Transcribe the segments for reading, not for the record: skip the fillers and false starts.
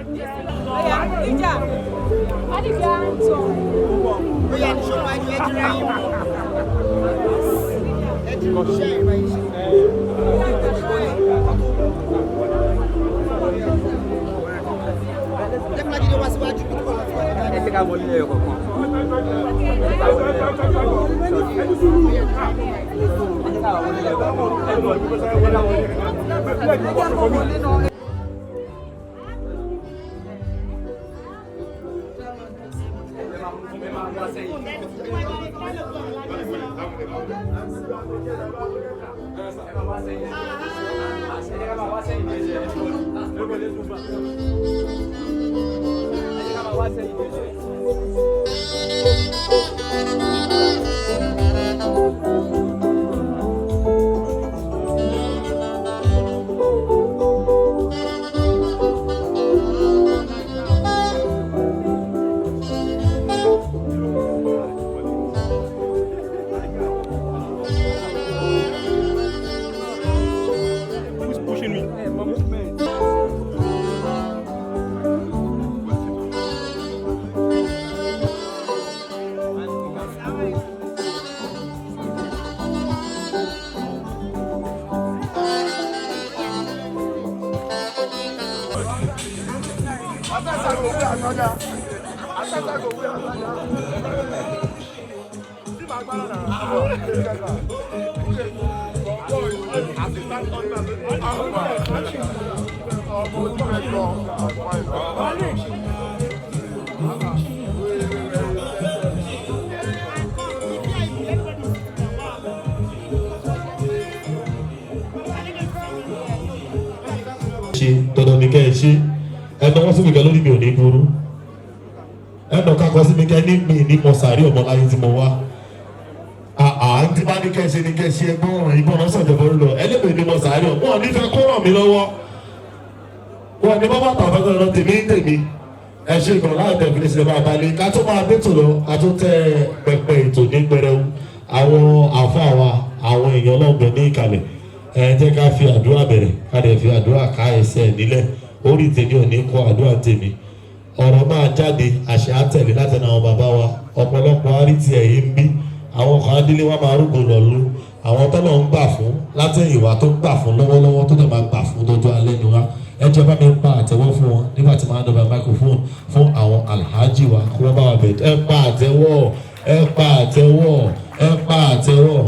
Adija. Adija Anton. Bóyá ní ṣọlá ẹ ti ra yín mú. Ẹ ti ṣe ìrọ̀ iṣẹ́. Jẹ́ kí Lájídé wá síwájú bí kò lọ síwájú. Ẹ jẹ́ ká wọlé lẹ́yọ kọ̀ọ̀kan. Ẹ jẹ́ ká wọlé lẹ́yọ kọ̀ọ̀kan. Who's pushing me? Ṣe dandan ni kẹ́ ẹ ṣe. Ẹ náwó sí mi kẹ́ lórí mi ò ní burú. Ẹ nà kakọ sí mi kẹ́ ní mi ní mo sàárì ọmọ láyé tí mo wá. Àà ń tí bá ní kẹ́ ẹ ṣe ni kẹ́ ẹ ṣe. Ẹgbọ́n ọ̀ràn ìbọn ọ̀ràn sọ̀jọ̀bọ̀ lọ ẹlẹ́mìí ní mo sàárì ọmọ wọn nífẹ̀ẹ́ kó ràn mí lọ́wọ́ wọn ní bábà tàbí ọ̀rọ̀ tèmi ń tèmi. Ẹ ṣe ìgbọ̀n láì tẹ̀ fi ṣe máa balẹ̀ ká tó máa dé tò lọ, ká tó tẹ pẹpẹ ètò ní pẹrẹwu. Àwọn àfa wa, àwọn èèyàn ọlọ́ọ̀bẹ ní ìkàlẹ̀, ẹ jẹ́ ká fi àdúrà bẹ̀rẹ̀, ká dẹ̀ fi àdúrà ká ẹsẹ̀ nílẹ̀. Orí tèmi ò ní kọ àdúrà tèmi, ọ̀rọ̀ máa jáde, àṣà àtẹ̀lé látẹnu àwọn bàbá wa. Ọ̀pọ̀lọpọ̀ àrítì ẹ̀yìn ń bí àwọn kan adílé wa máa rúgbò lọ́lú. Àwọn tọ́lọ̀ ń gbà fún látẹ̀yìnwá, tó ń gbà fún lọ́wọ́lọ́wọ́, tó dẹ̀ máa gbà fún lọ́jọ́ alẹ́ ni wá. Ẹ jẹ́ bá mi pa àtẹ́wọ́ fún wọn nígbà tí màá dọ̀bà microphone fún àwọn alhaji wa kí wọ́n bá wa bẹ̀. Ẹ pa àtẹ́wọ́, ẹ pa àtẹ́wọ́, ẹ pa àtẹ́wọ́.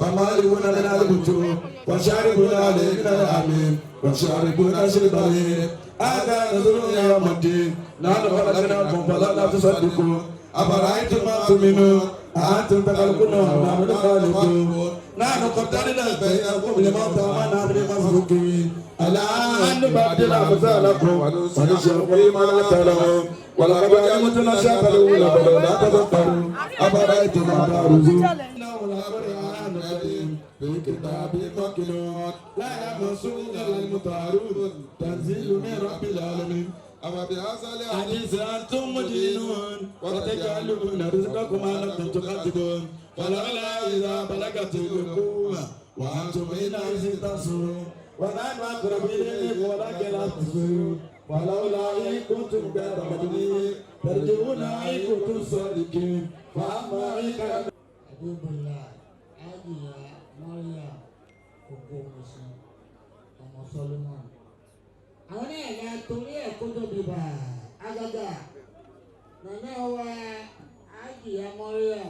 ومالئون من الوجوه وشاربون عليه من الحميم وشاربون شرب الهيم. هذا نزل يوم الدين. نحن خلقناكم فلا تصدقون. أفرأيتم ما تؤمنون؟ أأنتم تخلقونه أم نحن الخالقون؟ نحن قدرنا بينكم الموت وما نحن بمسبوقين على أن نبدل أمثالكم ونشرب فيما لا تعلمون. ولقد علمتم النشأة الأولى فلولا تذكرون. أفرأيتم ما تحرثون؟ في كتاب مكنون لا يمسه إلا المطهرون. تنزيل من رب العالمين. حديث أنتم مدينون وتجعلون رزقكم أنكم تكذبون. فلولا إذا بلغت الحلقوم وأنتم حينئذ تنظرون ونحن أقرب إليه ولكن لا تبصرون. ولولا إن كنتم غير مدينين ترجعون إن كنتم صادقين. فأما إن كان Adébọlá Ajiya Maria Ogomusin ọmọ Solomon. Àwọn náà ní atorí ẹ̀ kójọ bíbà agaga. Màmá wa Ajiya Maria,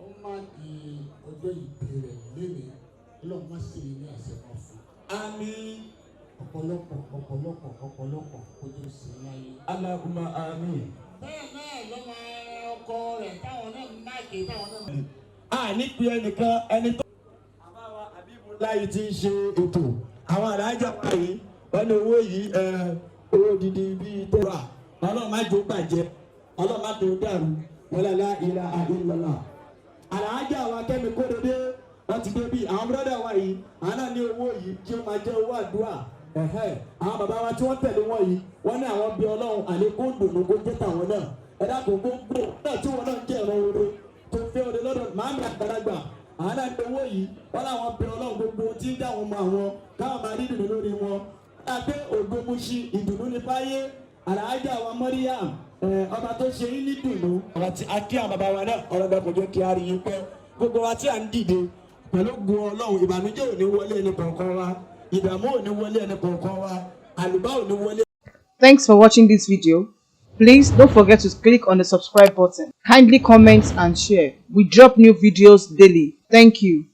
ó má di ọjọ́ ìbí rẹ̀ lénìí. Ọlọ́run má sì ní àṣẹ kan fún. Àmín. Ọ̀pọ̀lọpọ̀ ọ̀pọ̀lọpọ̀ ọ̀pọ̀lọpọ̀ kójọ sí láyé. Allahumma àmín. Bẹ́ẹ̀ náà ló máa ọkọ rẹ̀ táwọn náà máàkì táwọn náà. A ní pe ẹnìkan ẹni tó. Láyé tí ń ṣe ètò àwọn alájà yìí, wọ́n ní owó yìí, owó didi bíi tẹ́lá. Ọlọ́run má jò bàjẹ́, Ọlọ́run má tó dàrú wọlé la ilaha illallah. Alájà wa Kẹ́mi Kódodé, wọ́n ti dé bí. Àwọn bírọ́dà wa yìí, àwọn náà ní owó yìí kí ó máa jẹ́ owó àdúrà. Àwọn bàbá wa tí wọ́n tẹ̀lé wọn yìí, wọ́n ní àwọn bí Ọlọ́run àlékún dùnú kó jẹ́ tàwọn náà. Ẹ dákun, gbogbo náà tí wọ́n náà ń jẹ́ ẹ̀rọ oore tó fẹ́ oore lọ́dọ̀ màámi àgbàlagbà, àwọn náà ní owó yìí, wọ́n láwọn bí Ọlọ́run gbogbo tí ń dá àwọn ọmọ àwọn káwọn máa rí dùnú lórí wọn. Pé Ògbómùsí ìdùnnú ní fáyé Alhaja wa Mariam, ọba tó ṣe yín ní dùnnú. Ọba tí a kí àwọn bàbá wa náà, ọlọ́dà kò jẹ́ kí a rí yín pẹ́. Gbogbo wa tí à ń dìde pẹ̀lú gun Ọlọ́run, ìbànújẹ́ ò ní wọlé ẹni kọ̀ọ̀kan wa, ìdààmú ò ní wọlé ẹni kọ̀ọ̀kan wa, àlùbá ò ní wọlé. Thanks for watching this video. Please don't forget to click on the subscribe button. Kindly comment and share. We drop new videos daily. Thank you.